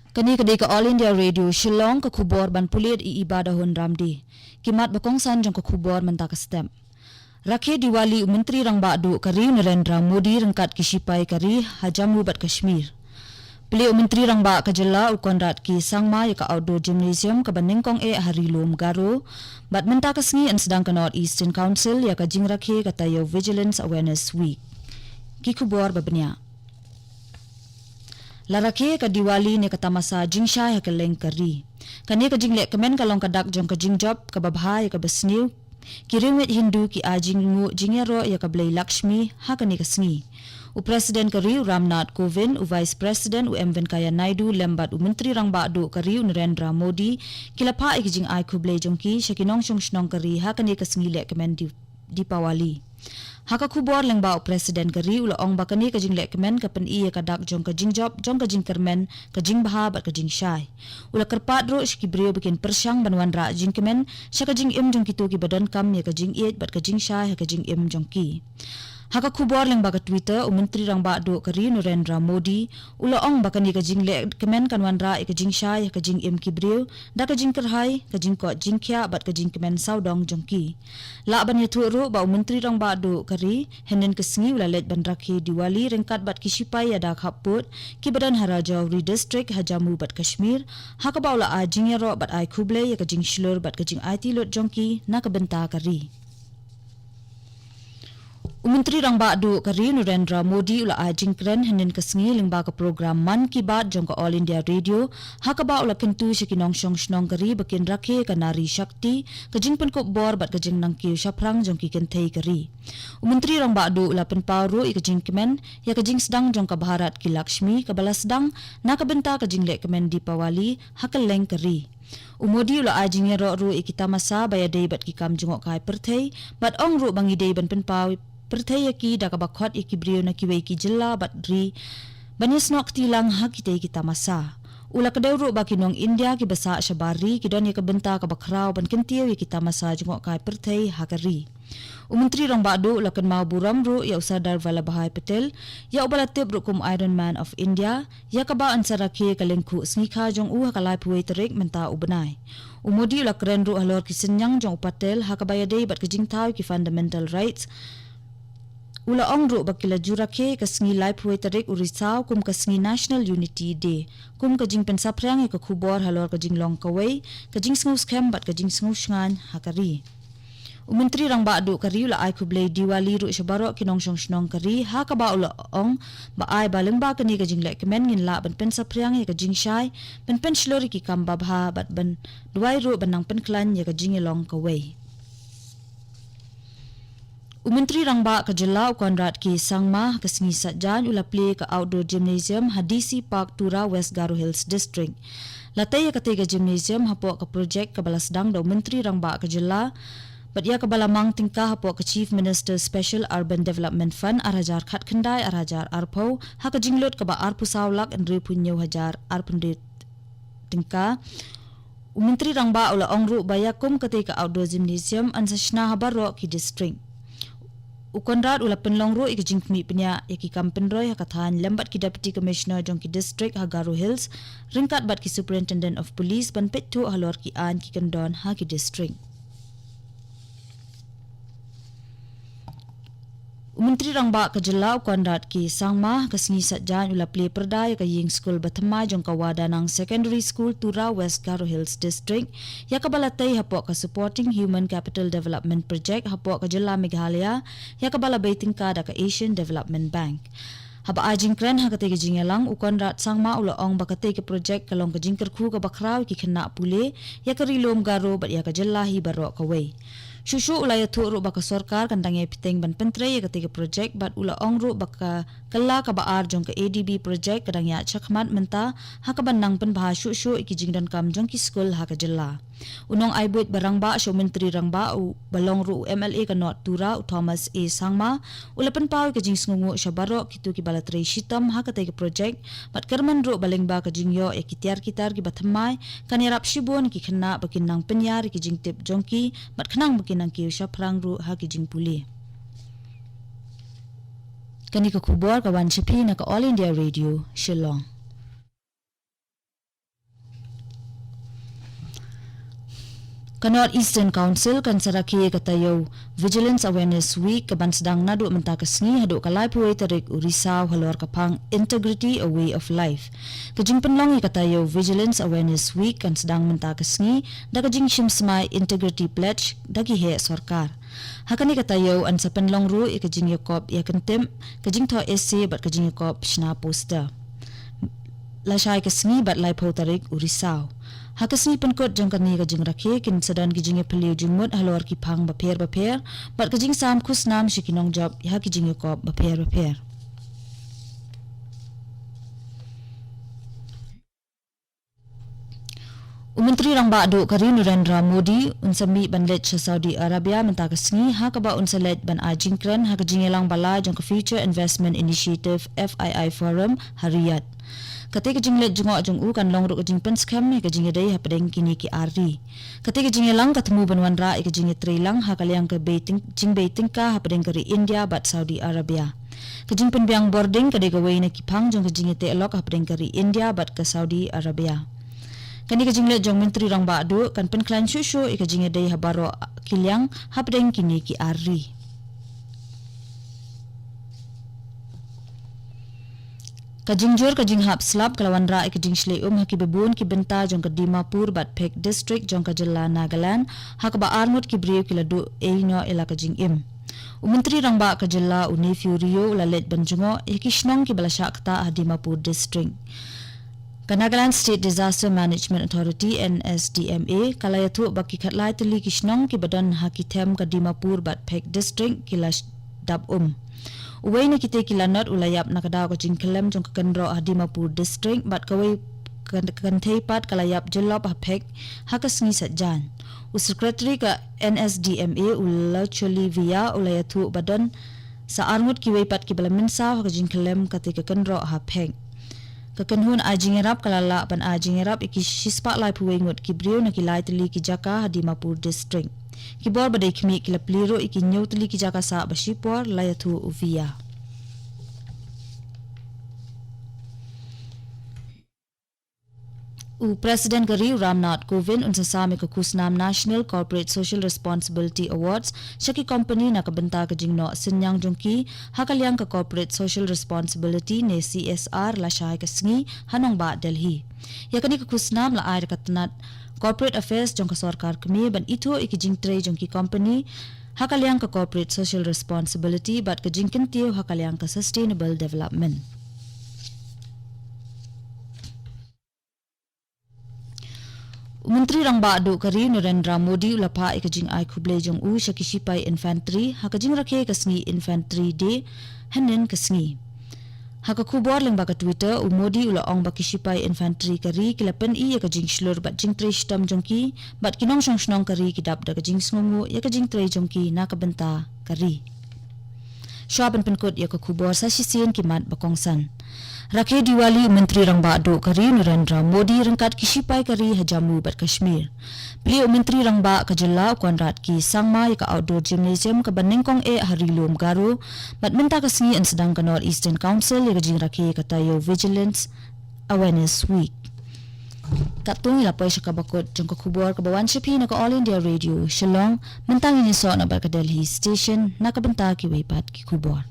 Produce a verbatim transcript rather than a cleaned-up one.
Kane ka dei ka All India Radio Shillong, ka khubor ban pule da i Iba Dahun Ramdi. Ki mat ba kongsan jong ka khubor mynta ka step. Rakhe Diwali u Myntri Rangbah Duh ka ri u Narendra Modi ryngkat ki shipai ka ri ha Jammu bad Kashmir. Plie u Myntri Rangbah ka jylla u Conrad K Sangma ïa ka outdoor gymnasium kaba nyngkong eh ha Ri Lum Garo. Bad mynta ka sngi yn sdang ka North Eastern Council ïa ka jingrakhe ka taïew Vigilance Awareness Week. Ki khubor ba bniah. La rakhe ka Diwali ne ka tamasa jingshai ha kylleng ka ri. Kane ka jingleh kmen ka long ka dak jong ka jingjop kaba bha ïa kaba sniew. Ki riewngeit Hindu ki ai jingnguh jingïaroh ïa ka Blei Lakshmi ha kane ka sngi. U President ka ri u Ramnath Kovind, u Vice President u M Venkaiah Naidu lem bad u Myntri Rangbah Duh ka ri u Narendra Modi ki la phah ïa ki jingai khublei jong ki sha ki nongshong shnong ka ri ha kane ka sngi leh kmen Di- Deepawali. Ha ka khubor lyngba u President ka ri u la ong ba kane ka jingleh kmen ka pyni ïa ka dak jong ka jingjop jong ka jingkyrmen, ka jingbha bad ka jingshai. U la kyrpad ruh sha ki briew ba kin pyrshang ban wanrah jingkmen sha ka jingim jong kito kiba donkam ïa ka jingïeit bad ka jingshai ha ka jingim jong ki. Ha ka khubor lyngba ka Twitter u Myntri Rangbah Duh ka ri u Narendra Modi u la ong ba kane ka jingleh kmen kan wanrah ïa ka jingshai ha ka jingim ki briew da ka jingkyrhai, ka jingkoit jingkhiah bad ka jingkmen sawdong jong ki. Lah ban ïathuh ruh ba u Myntri Rangbah Duh ka ri hynnin ka sngi u la leit ban rakhe Diwali ryngkat bad ki shipai ïada khappud kiba don ha Rajouri District ha Jammu bad Kashmir, ha kaba u la ai jingïaroh bad ai khublei ïa ka jingshlur bad ka jingaiti lut jong ki na ka bynta ka ri. U Myntri Rangbah Duh ka ri u Narendra Modi u la ai jingkren hynnin ka sngi lyngba ka program Mann Ki Baat jong ka All India Radio, ha kaba u la kyntu sha ki nongshong shnong ka ri ba kin rakhe ka Nari Shakti, ka jingpynkup bor bad ka jingnangkiew shaphrang jong ki kynthei ka ri. U Myntri Rangbah Duh u la pynpaw ruh ïa ka jingkmen ïa ka jingsdang jong ka Bharat Ki Lakshmi kaba la sdang na ka bynta ka jingleh kmen Deepawali ha kylleng ka ri. U Modi u la ai jingïaroh ruh ïa ki tamasa ba ïadei bad ki kam jngohkai pyrthei, bad ong ruh ba ngi dei ban pynpaw pyrthei ïa ki da kaba khot ïa ki briew na kiwei ki jylla bad ri ban ïasnoh kti lang ha kitei ki tamasa. U la kdew ruh ba ki nong India kiba sah shabar ri ki don ïa ka bynta kaba khraw ban kyntiew ïa ki tamasa jngohkai pyrthei ha ka ri. U Myntri Rangbah Duh u la kynmaw burom ruh ïa u Sardar Vallabhbhai Patel, ïa uba la tip ruh kum Iron Man of India, ïa kaba yn sa rakhe ka lyngkhuh sngikha jong u ha ka laiphew wei tarik mynta u bnai. U Modi u la kren ruh halor ki synñiang jong u Patel ha kaba ïadei bad ka jingthaw ïa ki fundamental rights. U la ong ruh ba ki la ju rakhe ka sngi laiphew wei tarik u Risaw kum ka sngi National Unity Day, kum ka jingpynsaphriang ïa ka khubor halor ka jinglong kawei, ka jingsngewskhem bad ka jingsngewshngaiñ ha ka ri. U Myntri Rangbah Duh ka ri u la ai khublei Diwali ruh sha baroh ki nongshong shnong ka ri, ha kaba u la ong ba ai ba lyngba kane ka jingleh kmen ngin lah ban pynsaphriang ïa ka jingshai, ban pynshlur ïa ki kam babha bad ban duwai ruh ban nang pynkhlaiñ ïa ka jingïalong kawei. U Myntri Rangbah ka jylla u Conrad K Sangma ha ka sngi Saitjaiñ u la plie ka outdoor gymnasium ha D C Park, Tura, West Garo Hills District. La tei ïa katei ka gymnasium hapoh ka projek kaba la sdang da u Myntri Rangbah ka jylla bad ïa kaba la mang tyngka hapoh ka Chief Minister Special Urban Development Fund ar hajar khatkhyndai ar hajar arphew ha ka jinglut kaba arphew saw lak hynriewphew hynñiew hajar arphew hynriew tyngka. U Myntri Rangbah u la ong ruh ba ïa kum katei ka outdoor gymnasium yn sa shna ha baroh ki district. U Conrad u la pynlong ruh ïa ka jingkhmih bniah ïa ki kam pynroi ha ka thaiñ lem bad ki Deputy Commissioner jong ki district ha Garo Hills ryngkat bad ki Superintendent of Police ban peit thuh halor ki aiñ ki kyndon ha ki district. U Myntri Rangbah ka jylla u Conrad K Sangma ha ka sngi Saitjaiñ u la plie pyrda ïa ka ïing skul bathymmai jong ka Wadanang Secondary School, Tura, West Garo Hills District, ïa kaba la tei hapoh ka Supporting Human Capital Development Project hapoh ka jylla Meghalaya, ïa kaba la bei tyngka da ka Asian Development Bank. Haba ai jingkren ha katei ka jingïalang, u Conrad Sangma u la ong ba katei ka projek ka long ka jingkyrkhu kaba khraw ïa ki khynnah pule, ïa ka Ri Lum Garo bad ïa ka jylla hi baroh kawei. Shuh shuh u la ïathuh ruh ba ka sorkar kan dang ïai bteng ban pyntrei ïa katei ka projek bad u la ong ruh ba ka kylla kaba ar jong ka A D B projek ka dang ïaid shakhmat mynta ha kaba nang pynbha shuh shuh ïa ki jingdonkam jong ki skul ha ka jylla. U nongai buit ba rangbah sha u Myntri Rangbah uba long ruh u M L A ka North Tura, u Thomas A Sangma, u la pynpaw ïa ka jingsngewnguh sha baroh kito kiba la trei shitom ha katei ka projek bad kyrmen ruh ba lyngba ka jingïoh ïa ki tiar ki tar kiba thymmai kan ïarap shibun ïa ki khynnah ba kin nang pynïar ïa ki jingtip jong ki bad khnang ba kin nang kiew shaphrang ruh ha ki jingpule. Kane ka khubor ka wan sha phi na ka All India Radio, Shillong. Ka North Eastern Council kan sa rakhe ka taïew Vigilance Awareness Week kaban sdang naduh mynta ka sngi haduh ka laiphew tarik u Risaw halor ka phang Integrity a Way of Life. Ka jingpynlong ïa ka taïew Vigilance Awareness Week kan sdang mynta ka sngi da ka jingshim smai Integrity Pledge da ki heh sorkar. Ha kane ka taïew yn sa pynlong ruh ïa ka jingïakop ïa ka ktien, ka jingthoh essay bad ka jingïakop shna poster. Lashai ka sngi bad laiphew tarik u Risaw. Ha ka sngi pynkut jong kane ka jingrakhe kin sa don ki jingïaphylliew jingmut halor ki phang bapher bapher bad ka jingsam khusnam sha ki nongjop ha ki jingïakop bapher bapher. U Myntri Rangbah Duh ka ri Narendra Modi un sa mih ban leit sha Saudi Arabia mynta ka sngi ha kaba un sa leit ban ai jingkren ha ka jingïalang ba lai jong ka Future Investment Initiative F I I Forum ha Riyadh. Kata ka jingleit jngoh jong u kan long ruh ka jingpynskhem ïa ka jingïadei hapdeng kine ki ar ri. Kata ka jingïalang ka thmu ban wanrah ïa ka jingïatreilang ha ka liang ka bei tyng-, jingbei tyngka hapdeng ka ri India bad Saudi Arabia. Ka jingpynbiang bording ka dei kawei na ki phang jong ka jingïateh lok hapdeng ka ri India bad ka Saudi Arabia. Kane ka jingleit jong Myntri Rangbah Duh kan pynkhlaiñ shuh shuh ïa ka jingïadei ha baroh ki liang hapdeng kine ki ar ri. Ka jingjur ka jinghap slap ka la wanrah ïa ka jingshlei um ha kiba bun ki bynta jong ka Dimapur bad Phek District jong ka jylla Nagaland, ha kaba arngut ki briew ki la duh ei noh ïa la ka jingim. U Myntri Rangbah ka jylla u Neiphiu Rio u la leit ban jngoh ïa ki shnong kiba la shah ktah ha Dimapur District. Ka Nagaland State Disaster Management Authority, N S D M A, ka la ïathuh ba ki khatlai tylli ki shnong kiba don ha ki them ka Dimapur bad Phek District ki la sh-, dap um. Uwei na kitei ki lanot u la ïap na ka daw ka jingkhyllem jong ka kynroh ha Dimapur District bad kawei ka, ka kynthei pat ka la ïap jyllop ha Phek ha ka sngi Saitjaiñ. U Secretary ka N S D M A u Lacholi Via u la ïathuh ba don sa arngut kiwei pat kiba la mynsaw ha ka jingkhyllem katei ka kynroh ha Phek. Ka kynhun ai jingïarap ka la lah ban ai jingïarap ïa ki shispah laiphew wei ngut ki briew na ki lai tylli ki jaka ha Dimapur District. Ki bor ba dei khmih ki la plie ruh ïa ki hynñiew tylli ki jaka sah ba shipor, la ïathuh u Via. U President ka ri u Ram Nath Kovind un sa sam ïa ka khusnam National Corporate Social Responsibility Awards sha ki company na ka bynta ka jingnoh synñiang jong ki ha ka liang ka Corporate Social Responsibility ne C S R lashai ka sngi ha nongbah Delhi. Ïa kane ka khusnam la ai da ka tnat Corporate Affairs jong ka sorkar kmie ban ithuh ïa ki jingtrei jong ki company ha ka liang ka Corporate Social Responsibility bad ka jingkyntiew ha ka liang ka Sustainable Development. U Myntri Rangbah Duh ka ri Narendra Modi u la phah ïa ka jingai khublei jong u sha ki shipai infantry ha ka jingrakhe ka sngi Infantry Day hynnin ka sngi. Ha ka khubor lyngba ka Twitter, u Modi u la ong ba ki shipai infantry ka ri ki la pyni ïa ka jingshlur bad jingtrei shitom jong ki bad ki nongshong shnong ka ri ki dap da ka jingsngewnguh ïa ka jingtrei jong ki na ka bynta ka ri. Shuwa ban pynkut ïa ka khubor sa shisien ki mat ba kongsan. Rakhe Diwali u Myntri Rangbah Duh ka ri Narendra Modi ryngkat ki shipai ka ri ha Jammu bad Kashmir. Plie u Myntri Rangbah ka jylla u Conrad K Sangma ïa ka outdoor gymnasium kaba nyngkong eh ha Ri Lum Garo, bad mynta ka sngi yn sdang ka North Eastern Council ïa ka jingrakhe ka taïew Vigilance Awareness Week. Katto ngi la poi sha kaba kut jong ka khubor kaba wan sha phi na ka All India Radio Shillong, mynta ngin ïasoh na bad ka Delhi Station na ka bynta kiwei pat ki khubor.